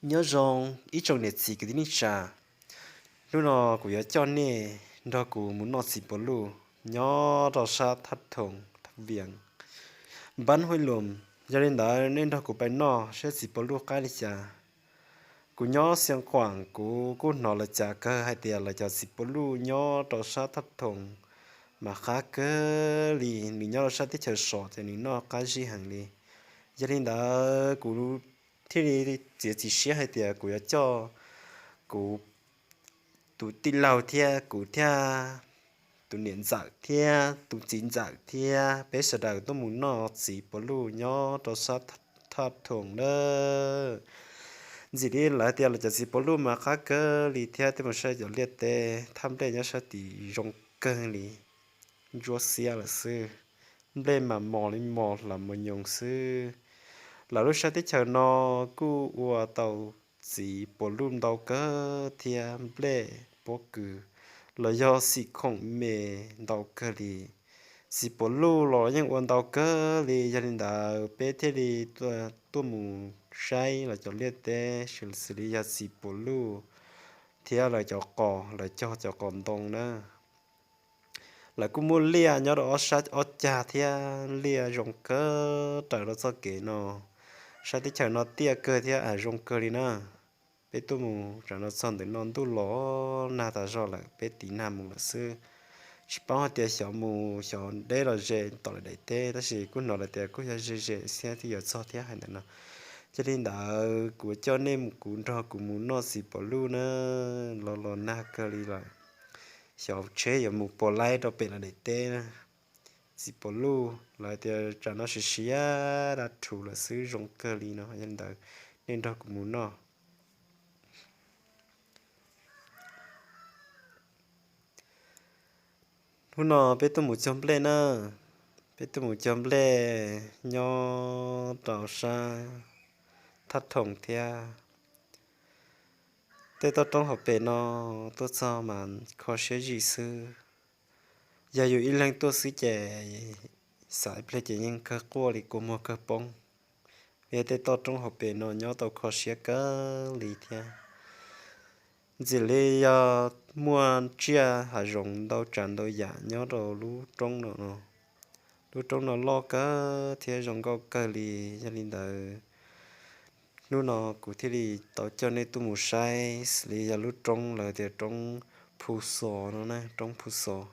Nyob zoo ib tsoom niam txiv kwv tij neej tsa, hnub no kuv yuav coj nej nrog kuv mus noj txiv puas luj nyob rau sab Thaj Thoom, Thaj Vias, npab Huj Lus. Yog li ntawd nej nrog kuv pais noj saib txiv puas luj qab li cas. Kuv nyob Xia Khuam, kuv kuj hnov lawv cav kawg hais tias lawv cov txiv puas luj nyob rau sab Thaj Thoom mas qab kawg li, nws nyob rau sab teb chaws sov ces nws noj qab zib heev li. Yog li ntawd kuv thiaj li txiav txim siab hais tias kuv yuav coj kuv tus tij laug thiab kuv thiab tus niam ntxawm thiab tus txiv ntxawm thiab peb sawv daws tuaj mus noj txiv puas luj nyob rau sab Thaj Thoom na. Ntxim li lawv tias lawv cov txiv puas luj mas qab kawg li thiab, tuaj mus saib cov liaj teb thaj nplej nyob sab tid zoo kawg li, ntsuab xiab lawm xwb. Nplej mas mos li mos hlawv mos nyoos xwb. Lawv lub sab teb chaws no kuj ua tau txiv puas luj ntau kawg thiab nplej pob kws los yog xim khoom me ntau kawg li. Txiv puas luj los yeej ua ntau kawg li, yog li ntawd peb thiaj li tuaj mus saib lawv cov liaj teb xws li yog txiv puas luj thiab lawv cov qos, lawv cog cov qos ntoo na. Lawv kuj muaj liaj nyob rau ob sab ob cag thiab, liaj zoo kawg raws rau txoj kev no. Sab teb chaws no tiaj kawg thiab zoo kawg li na. Peb tuaj mus tsam no txog ntawm no ntuj los nag tas zog lawm, peb tiv nag mus lawm xwb. Tsis paub hais tias xyov mus xyov deb los ze tom lawv daim teb, tab sis kuj hnov lawv tias kuj yog ze ze xwb thiaj yuav txog thiab hais ntawm no. Yog li ntawd kuv coj nej mus, kuv nrog kuv mus noj txiv puas luj na, los los nag kawg li lawm. Xyov tsheb yuav mus puas laib rau pem lawv daim teb na. Txiv puas luj lawv tias tsam no siav siav dab rhuv lawm xwb, zoo kawg li no. Yog li ntawd nej nrog kuv mus noj. Hnub no peb tuaj mus cog nplej na, peb tuaj mus cog nplej nyob rau sab Thaj Thoom thiab. Tej toj roob hauv pes no tuaj txog mas kho siab zim xwb. Yog yus ib leeg tuaj xwb ces xav ib pliag ces yeej kawg quaj li kua muag kawg poob. Vim tej toj roob hauv pes no nyob tau kho siab kawg li thiab. Ntxim li yog muaj tsiaj hav zoov ntau tsav ntau yam nyob rau lub roob no no. Lub roob no loj kawg thiab zoo nkauj kawg li. Yog li ntawd hnub no kuv thiaj li tau coj nej tuaj mus saib xws li yog lub roob lawv tias roob Phu Xos no na, roob Phu Xos.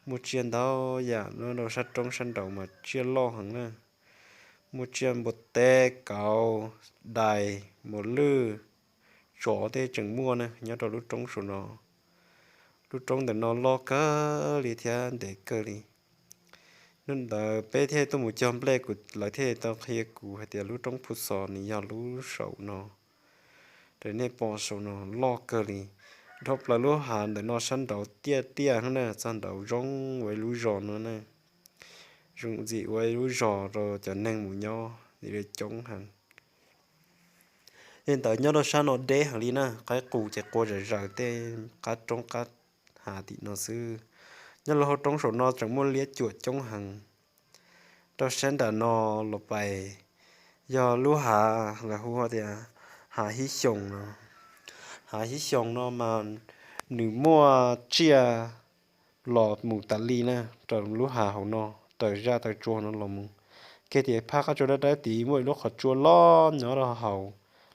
Muaj tsiaj ntau yam nyob rau sab roob sab nraud mas tsiaj loj heev na. Muaj tsiaj npua teb, kauv, dais, mos lwj, tsov tej tseem muaj na nyob rau lub roob saum no. Lub roob ntawm no loj kawg li thiab ntev kawg li. Hnub ntawd peb thiaj tuaj mus cog nplej, kuv lawv thiaj tau qhia kuv hais tias lub roob Phu Xos nws yog lub saum no. Raws nej pom saum no loj kawg li. Dhau plaws lub hav ntawm no sab nraud tiaj tiaj no na, txog nraud zoo ua ib lub zos no na. Zoo ntxim ua ib lub zos rau cov neeg mus nyob li coob heev. Li ntawd nyob rau sab no deb heev li na, qaib qus ces qua zom zaws tej qab roob qab hav tim no xwb. Nyob rau hauv roob saum no tseem muaj liab cuam coob heev. Rau sab nram no los pais yog lub hav lawv hu tias hav Hib Xyoos no. Hav Hib Xyoos no mas nws muaj tsiaj los mus tas li na, rau lub hav hauv no, raws zaj taw tsua no los mus. Kiag tias phab qab tsua dawb dawb tid muaj ib lub qhov tsua loj nyob rau hauv.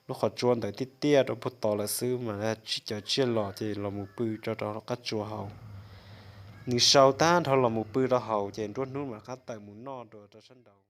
Lub qhov tsua ntawd tiaj tiaj rau puag tod lawm xwb mas cov tsiaj los ces los mus pw rau rau qab tsua hauv. Nws sau tag nrho los mus pw rau hauv ces nruab hnub mam qab tawm mus noj dua rau sab nraud.